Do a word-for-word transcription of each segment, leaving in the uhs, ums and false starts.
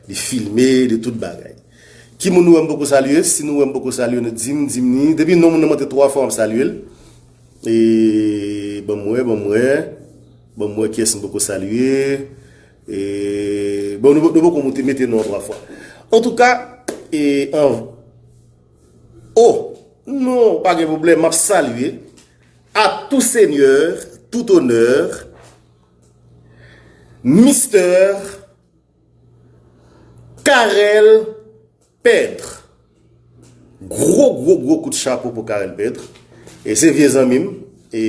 Li filme, li tout bagay. Ki moun nou wè m poko salye? Si nou wè m poko salye, nou di m, di m ni. Depi non moun nan monte twa fwa, m ap salye l. E, ban m wè, ban m wè. Ban m wè kiyès m poko salye. E, bon, nou, nou poko monte, mete non an twa fwa. Antouka, e, an, oh, non, pa gen pwoblèm, m ap salye à tout seigneur, tout honneur, Mister Carel Pedre. Gwo, gwo, gwo kout chapo pou Carel Pedre. E se vye zanmi m. E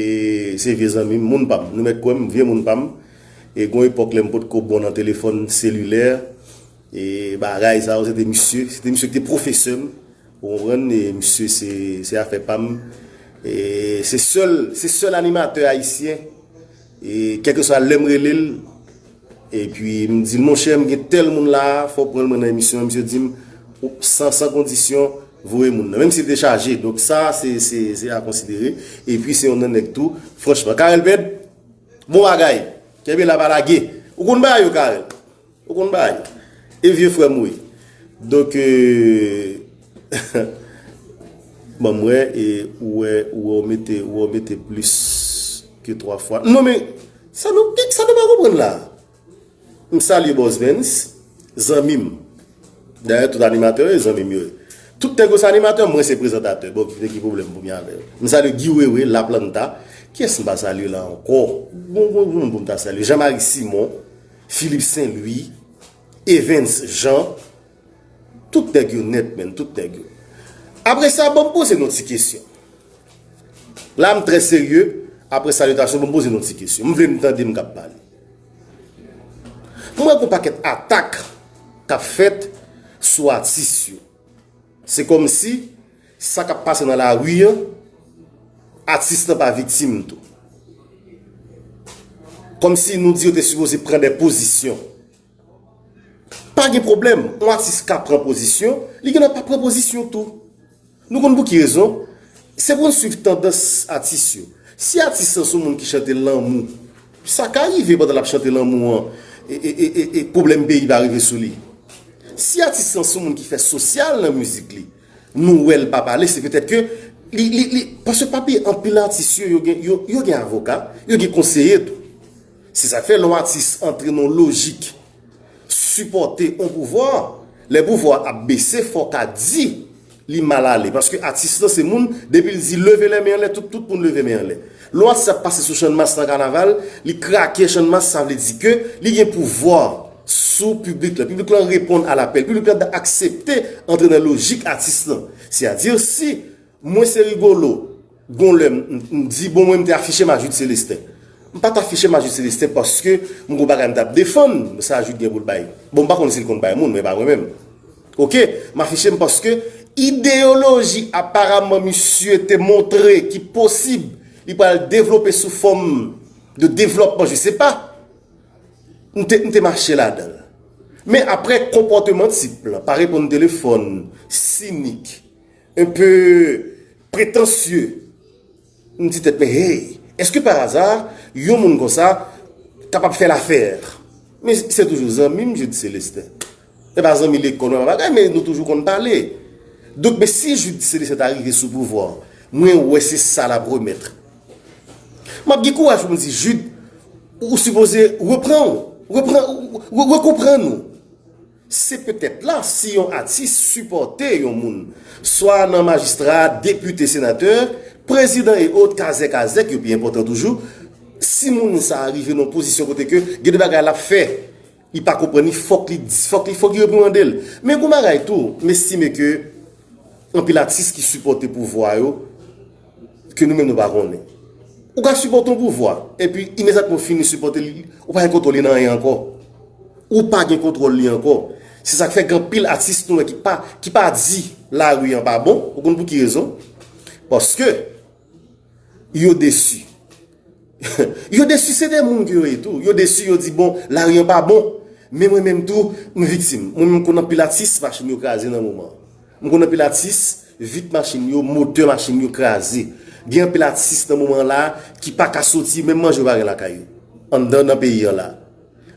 se vye zanmi m, moun pa m. Nou mèt kwè m, vye moun pa m. E gon epòk lè m potko bon nan telefòn selilè. E bagay sa yo, se te misye, se te misye ki te pwofesè m. Ou konprann? E misye se, se afè pa m. E se sèl, se sèl animatè ayisyen. E kèlkeswa lè m rele l, epi m di l, monchè, m gen tèl moun la, fò w pran l mwen nan emisyon an. Misye di m, ou, san, san kondisyon, voye moun nan. Menm si l te chaje. Donk sa, se, se, se a konsidere. Epi se yon nèg tou, franchman. Carel Pedre, bon bagay. Kenbe la, pa lage. Ou konn bagay yo, Carel. Ou konn bagay. E vye frè m ou ye. Donk, euh, ban m wè, e ou wè, ou wè, ou mete, ou wè, ou mete plis ke twa fwa. Non, men, sa nou, sa nou pa konprann la. M salye Bòs Vens, zanmi m. Dayè, tout animatè yo, zanmi m yo ye. Tout nèg yo se animatè, mwen se prezantatè. Bon, ki, ki pwoblèm pou m gen avè yo? M salye Guy Wewe, La Planta. Kiyès m pa salye la ankò? Gon, gon, gon moun pou m ta salye. Jean Marie Simon, Philippe Saint Louis, Evens Jean, tout nèg yo nèt, menn, tout nèg yo. Apre sa, ban m poze nou ti kesyon. La, m trè serye, apre salitasyon, ban m poze nou ti kesyon. M vle n tande m k ap pale. M wè gon pakèt atak k ap fèt sou atis yo. Se kòmsi sa k ap pase nan lari an, atis lan pa viktim tou. Kòmsi nou di yo te sipoze pran de pozisyon. Pa gen pwoblèm, yon atis ka pran pozisyon, li gendwa pa pran pozisyon tou. Nou konn pou ki rezon? Se pou n swiv tandans atis yo. Si atis lan se yon moun ki chante lanmou, sa ka rive pandan l ap chante lanmou an, e, e, e, e, e pwoblèm peyi pa rive sou li. Si atis lan se yon moun ki fè sosyal nan mizik li, nou wè l pa pale, se petèt ke li, li, li, paske pa bliye anpil atis yo, yo gen, yo, yo gen avoka, yo gen konseye tou. Se sa k fè lè yon atis antre nan yon lojik sipòte yon pouvwa, lè pouvwa ap bese, fò w ka di li mal ale. Paske atis lan se moun, depi l di leve lè men anlè, tout, tout moun leve men anlè. Lè yon atis ap pase sou Channmas nan kanaval, li krake Channmas, sa vle di ke li gen pouvwa sou piblik la. Piblik lan reponn a lapèl. Piblik lan aksepte antre nan lojik atis lan. Sètadi, si mwen se Rigolo, gon lè m, m, m di, bon, mwen, m te afiche m a Jude Célestin. M pa t afiche m a Jude Célestin paske m gon bagay m t ap defann, sa Jude gen pou l bay. Bon, m pa konn si l konn bay moun, men pa mwen menm. Oke, m afiche m paske ideyoloji aparaman misye te montre ki posib, li pral devlope sou fòm de devlòpman, je sais pas. M te, m te mache ladan l. Men apre konpòteman tip lan, pa reponn telefòn, sinik, un peu prétentieux, m di tèt mwen, hey, èske pa aza yon moun konsa kapab fè lafè? Men se toujou zanmi m, Jude Célestin. Se pa zanmi lekòl, pa bagay, men nou toujou konn pale. Donk, men si Jude Célestin ta rive sou pouvwa, mwen wè se sa l ap remèt. M ap gen kouraj pou m di, Jude, ou sipoze reprann ou, reprann, re-, rekonprann ou. Se petèt la, si yon atis sipòte yon moun, swa nan majistra, depite, senatè, prezidan e ot, kazèk, kazèk, yo pi enpòtan toujou, si moun sa a rive nan yon pozisyon kote ke gen de bagay l ap fè, li pa konprann li, fòk li, fòk li, fòk li reprimande l. Men gon bagay tou, m estime ke anpil atis ki sipòte pouvwa yo, ke nou menm nou pa konnen. Ou ka sipòte yon pouvwa, epi imedyatman w fini sipòte li, ou pa gen kontwòl li nan anyen ankò. Ou pa gen kontwòl li ankò. Se sa k fè gen anpil atis nou wè ki pa, ki pa di lari an pa bon. Ou konn pou ki rezon? Paske yo desi. Yo desi, se de moun ke yo ye tou. Yo desi, yo di, bon, lari an pa bon. Men mwen menm tou, m viktim. Mwen menm, m konn anpil atis, machin yo kraze nan moman. M konn anpil atis, vit machin yo, motè machin yo kraze. Gen anpil atis nan moman la ki pa ka soti, menm manje yo pa gen lakay yo. Anndan nan peyi an la.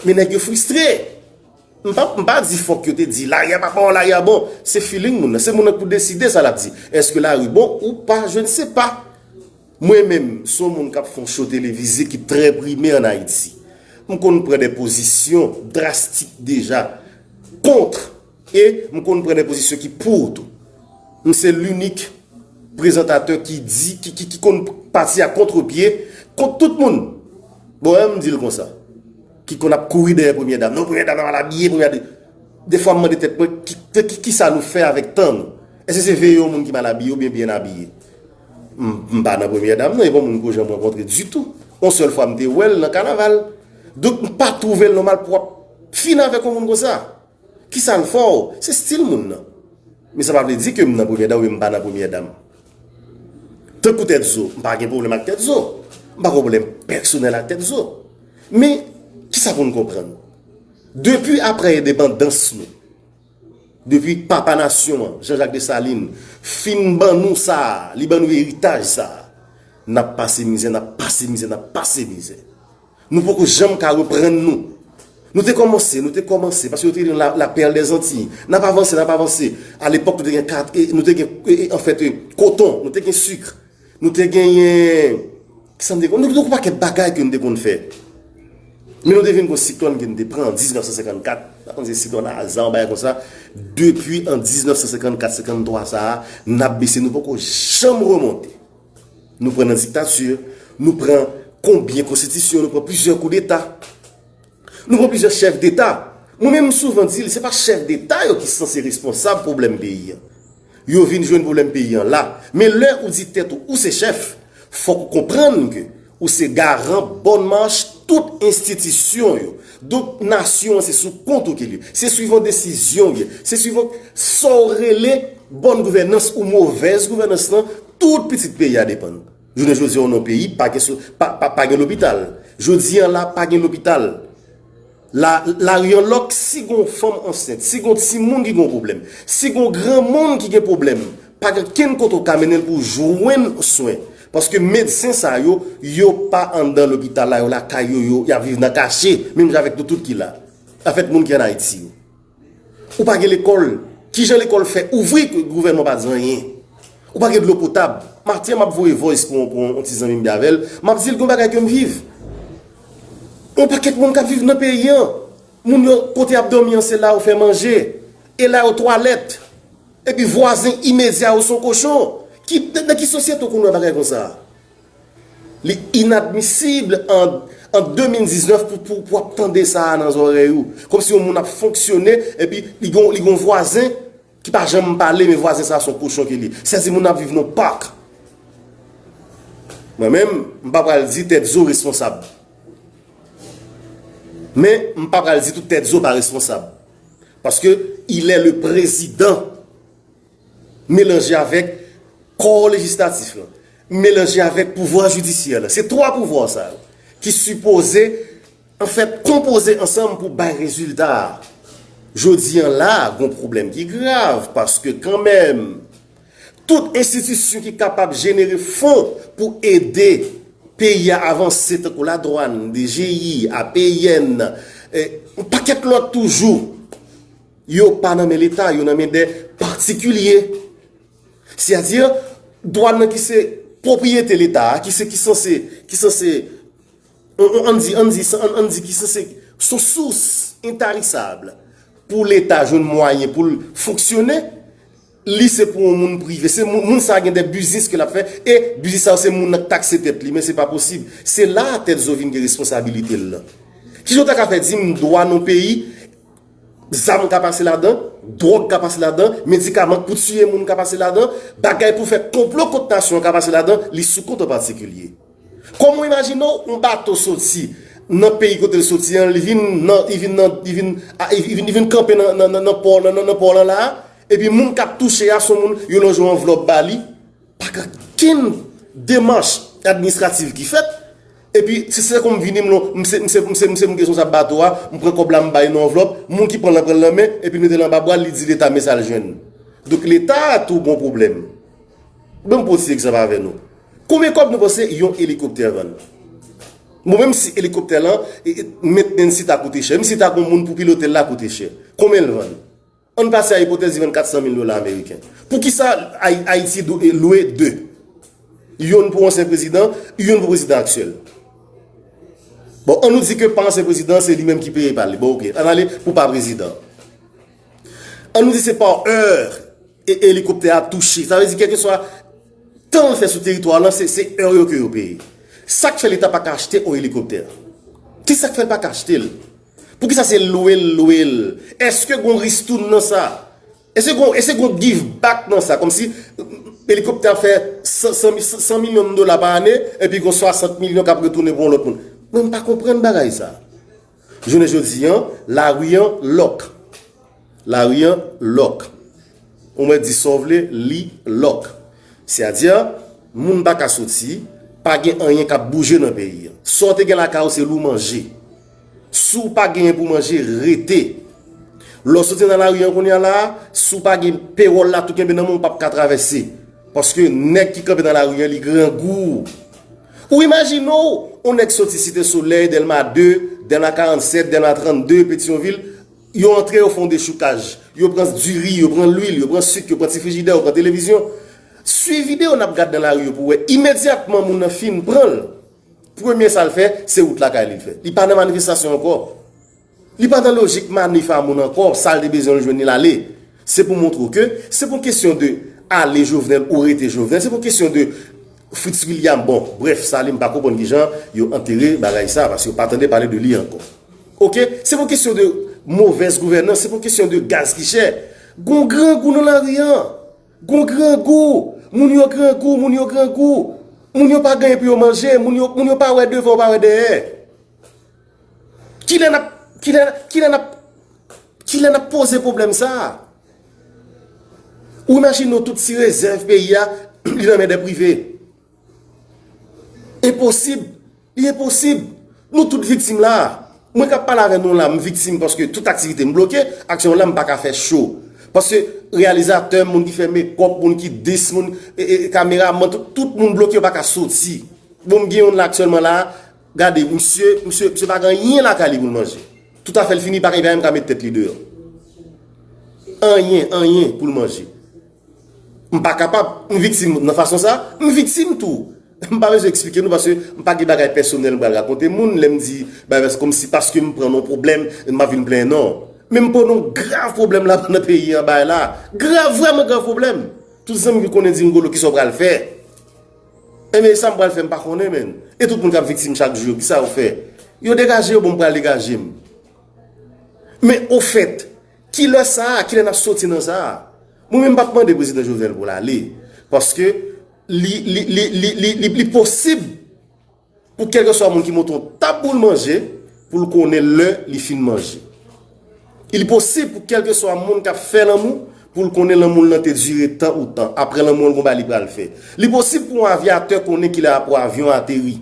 Men nèg yo fristre. M pa, m pa di fòk yo te di lari a pa bon, lari a bon. Se feeling moun nan. Se moun nan ki pou deside sa l ap di. Èske lari bon ou pa, je ne sais pas. Mwen menm, se yon moun k ap fè yon show televize ki trè prime ann Ayiti. M konn pran de pozisyon drastik deja kont, e m konn pran de pozisyon ki pou tou. M se linik prezantatè ki di, ki, ki, ki konn pati a kontrepye kont tout moun. Bon, m di l konsa. Ki konn ap kouri dèyè premyè dam. Non, premyè dam nan mal abiye, premyè dam. Defwa m mande tèt mwen, ki, ki, ki, kisa nou fè avèk tan nou? Èske se veye yon moun ki mal abiye oubyen byen abiye? M, m pa nan premyè dam, non, e pa yon moun ke w janm rankontre ditou. Yon sèl fwa m te wè l nan kanaval. Donk, m pa twouve l nòmal pou w ap fin avèk yon moun konsa. Kisa l fè w? Se stil moun nan. Men sa pa vle di ke m nan premyè dam oubyen m pa nan premyè dam. Tankou Tèt Zo, m pa gen pwoblèm ak Tèt Zo. M pa gen pwoblèm pèsonèl ak Tèt Zo. Men, kisa pou n konprann? Depi apre endepandans nou, depi papa nasyon an, Jean-Jacques Dessalines, fin ban nou sa a, li ban nou eritaj sa a, n ap pase mizè, n ap pase mizè, n ap pase mizè. Nou poko janm ka reprann nou. Nou te kòmanse, nou te kòmanse, paske yo te rele la, la perle des Antilles. N ap avanse, n ap avanse. A lepòk, nou te gen kat, e, nou te gen, e, e, anfèt, e, koton, nou te gen sik, nou te genyen, kisa nou te konn, nou, nou pakèt bagay ke nou te konn fè. Men nou te vin gon siklòn ke nou te pran an diznèf san senkannkat. Pa konn se siklòn Aza, yon bagay konsa. Depi an diznèf san senkannkat, senkanntwa sa a, n ap bese, nou poko janm remonte. Nou pran nan diktati, nou pran konbyen konstitisyon, nou pran plizyè koudeta. Nou pran plizyè chèf deta. Mwen menm, m souvan di l, se pa chèf deta yo ki sanse responsab pwoblèm peyi a. Yo vin jwenn pwoblèm peyi a la. Men lè ou di tèt ou, ou se chèf, fòk ou konprann ke ou se garan bòn mach tout enstitisyon yo. Donk, nasyon an se sou kont ou ke li ye. Se swivan desizyon w ye. Se swivan sa w rele bòn gouvènans ou movèz gouvènans lan, tout pitit peyi a depann. Jounen jodi a, yon non peyi pa gen, so- pa, pa, pa gen lopital. Jodi a la, pa gen lopital. La, lari an lòk, si gon fanm ansent, si gon timoun ki gon pwoblèm, si gon granmoun ki gen pwoblèm, pa gen kenn kote w ka mennen l pou w jwenn swen. Paske medsen sa yo, yo pa anndan lopital la, yo lakay yo, yo, y ap viv nan kache, menm jan avèk nou tout ki la. Afèt moun ki ann Ayiti yo. Ou pa gen lekòl. Kijan lekòl fè ouvri ke gouvènman pa di anyen? Ou pa gen dlo potab. Maten an, m ap voye voice pou, pou yon ti zanmi m avè l. M ap di l gen bagay ke m viv. Yon pakèt moun k ap viv nan peyi an. Moun yo, kote y ap dòmi an, se la yo fè manje. E la yo twalèt. Epi vwazen imedya yo se yon kochon. Ki, nan, nan ki sosyete w konn wè bagay konsa? Li inadmisib an, an de mil diznèf pou, pou, pou w ap tande sa a nan zòrèy ou. Kòmsi yon moun ap fonksyone, epi li gon, li gon vwazen ki pa janm pale, men vwazen sa a se yon kochon ke li ye. Sèzi moun ap viv nan pak. Mwen menm, m pa pral di Tèt Zo responsab. Men, m pa pral di tou Tèt Zo pa responsab. Paske, il est le président melanje avèk kò lejislatif lan, melanje avèk pouvwa jidisyè lan. Se twa pouvwa sa yo ki sipoze, anfèt, konpoze ansanm pou bay rezilta a. Jodi a la, gon pwoblèm ki grav, paske kanmenm, tout enstitisyon ki kapab jenere fon pou ede peyi a avanse, tankou ladwàn, D G I, A P I N, e, yon pakèt lòt toujou, yo pa nan men Leta, yo nan men de patikilye. Sètadi, dwàn nan ki se pwopriyete Leta a, ki se, ki sanse, ki sanse, on, on, ann di, ann di, ann, ann di ki sanse se yon sous entarisab pou Leta jwenn mwayen pou l fonksyone, li se pou yon moun prive. Se moun, moun sa a gen de biznis ke l ap fè, e biznis sa yo se moun nan k takse tèt li, men se pa posib. Se la a Tèt Zo vin gen responsabilite l lan. Kijan w ta ka fè di m dwàn yon peyi, zam ka pase ladan, dwòg ka pase ladan, medikaman k pou tiye moun ka pase ladan, bagay pou fè konplo kont nasyon an ka pase ladan, li sou kont an patikilye. Kòman w imajine w, yon bato soti nan peyi kote l soti an, li vin nan, li vin nan, li vin, a, li vin, li vin kanpe nan, nan, nan, nan pò, nan, nan, nan pò lan la a, epi moun k ap touche a, se yon moun, yo lonje yon anvlòp ba li, pa gen okenn demach administratif ki fèt, epi se, se tankou m vini, m lon-, m se, m se, m se, m se moun ki responsab bato a, m pran kòb la, m bay nan anvlòp, moun ki pran l lan pran l nan men, epi l mete l anba bra l, li di Leta men sa l jwenn. Donk, Leta a tou gon pwoblèm. Ban m pran yon ti egzanp avè nou. Konbyen kòb nou panse yon elikoptè vann? Bon, menm si elikoptè lan, e, e, mentnans li ta koute chè, menm si ta gon moun pou pilote l la koute chè, konbyen l vann? Ann pase a ipotèz li vann kat san mil dola ameriken. Poukisa Ay- Ayiti dwe lwe de? Yonn pou ansyen prezidan, yonn pou prezidan aktyèl. Bon, ann nou di ke pa ansyen prezidan, se li menm ki peye pa li. Bon, oke, ann ale pou pa prezidan. Ann nou di se pa è e elikoptè a touche. Sa vle di kèlkeswa tan l fè sou teritwa lan, se, se è yo ke yo peye. Sa k fè Leta pa ka achte yon elikoptè? Kisa k fè l pa ka achte l? Poukisa se lwe l, lwe l? Èske gon ristoun nan sa? Èske gon, èske gon give back nan sa? Kòmsi elikoptè ap fè san, san, san milyon dola pa ane, epi gon swasant milyon k ap retounen pou yon lòt moun. Mwen, m pa konprann bagay sa. Jounen jodi an, lari an lòk. Lari an lòk. Ou mèt di sa w vle, li lòk. Sètadi, moun pa ka soti, pa gen anyen k ap bouje nan peyi a. Sa w te gen lakay ou, se lou manje. Si w pa genyen pou manje, rete. Lè w soti nan lari an kounye a la, si w pa gen pewòl la tou kenbe nan men w, ou p ap ka travèse. Paske nèg ki kanpe nan lari an, li grangou. Ou imajine w, yon nèg soti Site Solèy, Dèlma de, Dèlma karannsèt, Dèlma trannde, Petyonvil, yo antre, yo fè yon dechoukaj. Yo pran diri, yo pran lwil, yo pran sik, yo pran ti frijidè, yo pran televizyon. Swiv videyo n ap gad nan lari yo pou wè. Imedyatman moun nan fin pran l, premye sa l fè, se wout lakay li l fè. Li pa nan manifestasyon ankò. Li pa nan lojik manif a moun ankò, sa l te bezwen l jwenn li l ale. Se pou montre w ke se pa yon kesyon de ale Jovenel ou rete Jovenel, se pa yon kesyon de Fritz William, bon, brèf, sa li m pa konprann kijan yo antere bagay sa, paske yo pa tande pale de li ankò. Oke? Se pa yon kesyon de movèz gouvènans, se pa yon kesyon de gaz ki chè. Gon grangou nan lari an. Gon grangou. Moun yo grangou, moun yo grangou. Moun yo pa gen pou yo manje, moun yo, moun yo pa wè devan, yo pa wè dèyè. Kilè n ap, kilè, kilè n ap, kilè n ap poze pwoblèm sa a? Ou imajine w tout ti rezèv peyi a, li nan men de prive. Enposib. Li enposib. Nou tout viktim la. Mwen k ap pale avè nou la, m viktim paske tout aktivite m bloke, aksyon la m pa ka fè cho. Paske reyalizatè, moun ki fè mekòp, moun ki dis, moun, e, e, kameramann, tout, tout moun bloke, yo pa ka soti. Bon, m gen youn la aktyèlman la, gade, misye, misye, misye pa gen anyen lakay li pou l manje. Tout afè l fini, pa gen, pa menm ka met tèt li deyò. Anyen, anyen pou l manje. M pa kapab, m viktim nan fason sa, m viktim tou. M pa bezwen eksplike nou paske m pa gen bagay pèsonèl m pral rakonte moun lè m di bagay kòmsi paske m pran nan pwoblèm, m ap vin plenyen, non. Men m pran yon grav pwoblèm la nan peyi an bay la. Grav, vrèman grav pwoblèm. Tout zanmi ki konnen di m, Golo, kisa w pral fè? Enben, sa m pral fè, m pa konnen, menn. E tout moun k ap viktim chak jou yo, kisa yo fè? Yo degaje yo, bon, m pral degaje m. Men, ofèt, kilè sa a, kilè n ap soti nan sa a? Mwen menm, m p ap mande prezidan Jovenel pou l ale. Paske li, li, li, li, li, li, li posib pou kèlkeswa moun ki monte yon tab pou l manje, pou l konnen lè li fin manje. Li posib pou kèlkeswa moun k ap fè lanmou, pou l konnen lanmou l lan te dire tan ou tan. Apre lanmou an, l gon bagay li pral fè. Li posib pou yon avyatè konnen kilè apò avyon an ateri.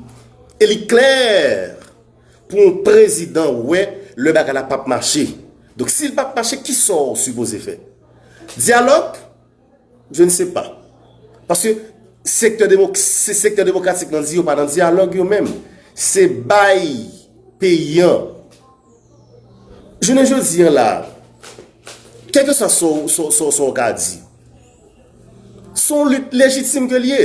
E li klè pou yon prezidan wè lè bagay la p ap mache. Donk, si l p ap mache, kisa w sipoze fè? Dyalòg? Je ne sais pas. Paske sektè demo-, se sektè demokratik lan di yo pa nan dyalòg yo menm. Se bay peyi an. Jounen jodi an la, kèlkeswa sa w, sa w, sa w, sa w ka di, se yon lit lejitim ke l ye.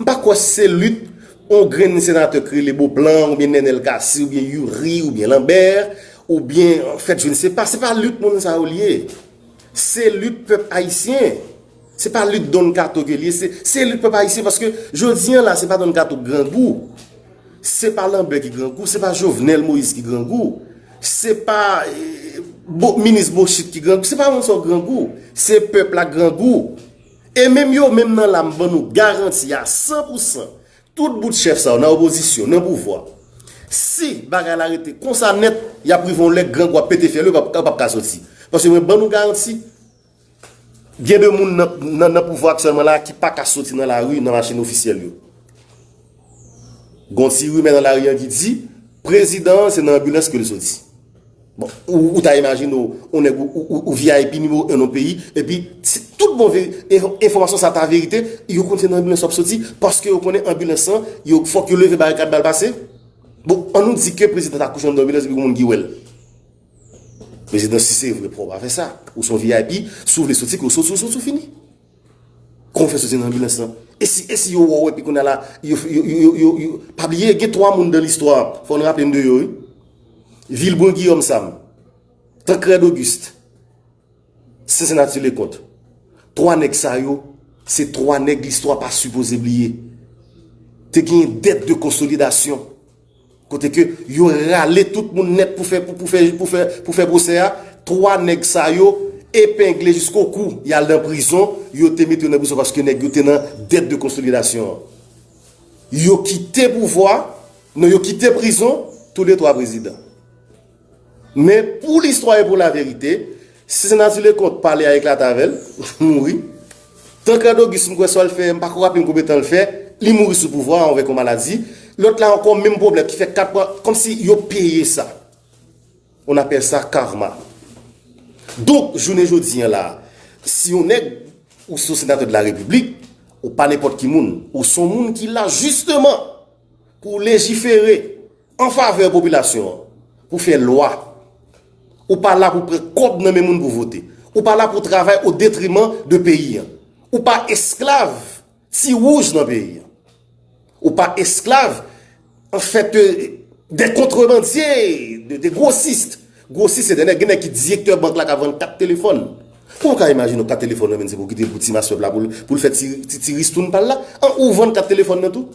M pa kwè se lit yon grenn senatè k rele Beauplan, oubyen Nenel Cassy, oubyen Youri, oubyen Lambert, oubyen, anfèt, je ne sais pas, se pa lit moun sa yo l ye. Se lit pèp ayisyen. Se pa lit Don Kato ke l ye, se, se lit pèp ayisyen, paske jodi an la, se pa Don Kato k grangou. Se pa Lambert ki grangou, se pa Jovenel Moïse ki grangou. Se pa, eh, Bo-, minis Bochit ki grangou, se pa moun sa yo grangou. Se pèp la k grangou. E menm yo menm nan la, m ban nou garanti a san pou san, tout bout chèf sa yo nan opozisyon, nan pouvwa, si bagay la rete konsa nèt, y ap rive yon lè grangou ap pete fyèl yo, p ap, p ap ka soti. Paske mwen ban nou garanti, gen de moun nan, nan, nan pouvwa aktyèlman la ki pa ka soti nan lari nan machin ofisyèl yo. Gon ti rimè nan lari an ki di, prezidan an se nan anbilans ke l soti. Bon, ou, ou ta imajine w, yon nèg ou, ou, ou, ou V I P nimewo en nan peyi, epi si tout bon veri-, enfò-, enfòmasyon sa ta verite, yo konn se nan anbilans w ap soti, paske yo konnen anbilans lan, yo, fòk yo leve barikad ba l pase. Bon, ann nou di ke prezidan ta kouche anndan anbilans epi gen moun ki wè l. Prezidan, si se vre, pran w pa fè sa. Ou se yon V I P, si w vle soti, ke w soti, w soti, w fini. Kòman w fè soti nan anbilans lan? E si, e si yo wè w epi kounye a la, yo, yo, yo, yo, yo, yo, pa bliye, gen twa moun dan listwa, fò n raple n de yo, wi. Vilbrun Guillaume Sam, Tancrède Auguste, Cincinnatus Leconte. Twa nèg sa yo, se twa nèg listwa pa sipoze bliye. Te gen dèt de konsolidasyon. Kote ke yo rale tout moun nèt pou fè, pou, pou fè, pou fè, pou fè pwosè a. Twa nèg sa yo epengle jiskokou. Y al nan prizon, yo te mete yo nan prizon paske nèg yo te nan dèt de konsolidasyon an. Yo kite pouvwa, non, yo kite prizon, toulètwa prezidan. Men pou listwa e pou laverite, Cincinnatus Leconte pale a eklate avè l, mouri. Tancrède Auguste, m kwè sa l fè, m pa ko raple m konbyen tan l fè, li mouri sou pouvwa a avèk yon maladi. Lòt la ankò, menm pwoblèm, ki fè kat mwa, kòmsi yo peye sa. On appelle ça karma. Donk, jounen jodi an la, si yon nèg ou se yon senatè de la Repiblik, ou pa nenpòt ki moun, ou se yon moun ki la jisteman pou lejifere an favè popilasyon an, pou fè lwa. Ou pa la pou pran kòb nan men moun pou vote. Ou pa la pou travay o detriman de peyi an. Ou pa esklav ti wouj nan peyi an. Ou pa esklav, anfèt, euh, de kontrevandye, de, de gwosis. Gwosis se de nèg, gen nèg ki direktè bank la k ap vann kat telefòn. Kòman w ka imajine yon kat telefòn nan men se pou kite pou ti mas pèp la pou l, pou l fè ti, ti, ti ristoun pa l la? An, ou vann kat telefòn nan tou?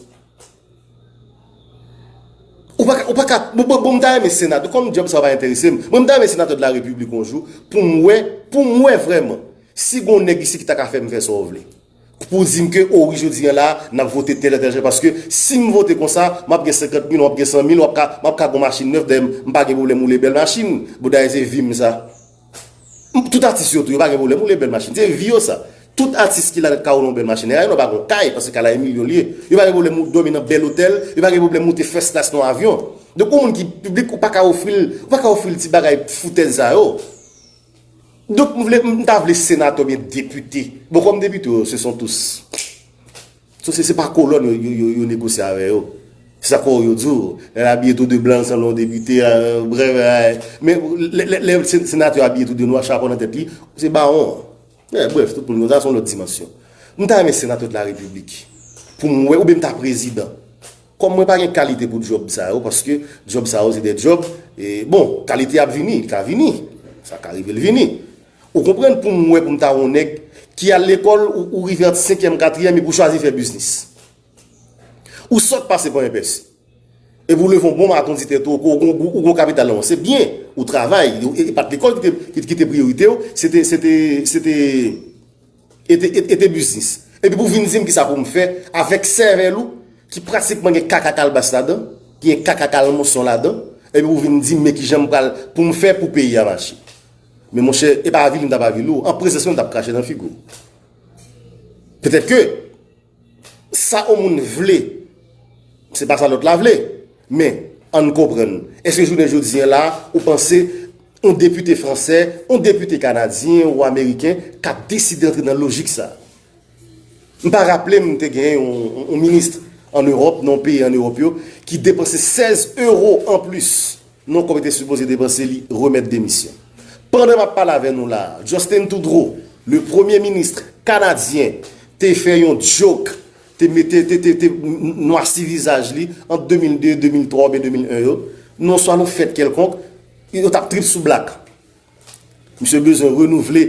Ou pa ka, ou pa ka, bon, bon, bon, m ta renmen senatè, kòm djòb sa pa enterese m, mwen m ta renmen senatè de la repiblik yon jou, pou m wè, pou m wè vrèman, si gon nèg isi ki ta ka fè m fè sa w vle. Pou di m ke, o wi, jodi an la, n ap vote tèl, tèl jan, paske si m vote konsa, m ap gen senkant mil, w ap gen san mil, w ap ka, m ap ka gon machin nèf, dayè m pa gen pwoblèm woule bèl machin, bon, dayè se vi m sa. Tout atis yo tou, yo pa gen pwoblèm woule bèl machin. Se vi yo sa. Tout atis ki la ka woule yon bèl machin. E yo pa gen yon kay, paske kay la e milyon l ye. Yo pa gen pwoblèm dòmi nan bèl otèl, yo pa gen pwoblèm moute first class nan yon avyon. Donk, yon moun ki piblik, ou pa ka ofri l, ou pa ka ofri l ti bagay foutèz sa yo. Donk, m vle, m ta vle senatè oubyen depite. Bon, kòm depite, ce sont tous. So, se, se pa kolòn yo, yo, yo, yo negosye avè yo. Se sa k fè yo di w, lè l abiye tou de blan, l sanble yon depite, euh, brèf, euh, men lè, lè, lè se-, senatè abiye tou de nwa, chapo nan tèt li, se bawon. Eh, brèf, tout moun konn sa, se yon lòt dimansyon. M ta renmen senatè de la repiblik. Pou m wè, oubyen m ta prezidan. Kòm mwen pa gen kalite pou djòb sa yo, paske djòb sa yo se de djòb, e, bon, kalite ap vini, li ka vini. Sa ka rive l vini. Ou konprann, pou m wè, pou m ta wè yon nèg ki al lekòl, ou, ou rive ant senkyèm, katriyèm, epi ou chwazi fè biznis. Ou sot pase pa enpès. Epi ou leve yon bon maten, ou di tèt ou, ou, ou, ou, ou gon kapital nan men w. Se byen, ou travay, e, e pa t lekòl ki te, ki, ki te priyorite w, se te, se te, se te, e te, e, e te biznis. Epi pou w vin di m kisa pou m fè avèk sèvèl ou, ki pratikman gen kaka kalbas ladan, ki gen kaka kalmonson ladan, epi pou w vin di m men kijan m pral, pou m fè pou peyi a mache. Men monchè, e pa avili m t ap avili w, an prezans mwen m t ap krache nan figi w. Petèt ke sa yon moun vle, se pa sa lòt la vle. Men, ann konprann. Èske jounen jodi an la, ou panse yon depite fransè, yon depite kanadyen ou ameriken k ap deside antre nan lojik sa? M pa raple m te gen yon, yon, yon minis an Ewòp, nan yon peyi an Ewòp yo, ki depanse sèz ewo anplis nan kòb li te sipoze depanse, li remèt demisyon. Pandan m ap pale avè nou la a, Justin Trudeau, le premye minis kanadyen, te fè yon joke, te mete, te, te, te nwasi vizaj li ant de mil de, de mil twa oubyen de mil en yo, nan swa yon fèt kèlkonk, yo t ap trip sou blak. Misye bezwen renouvle.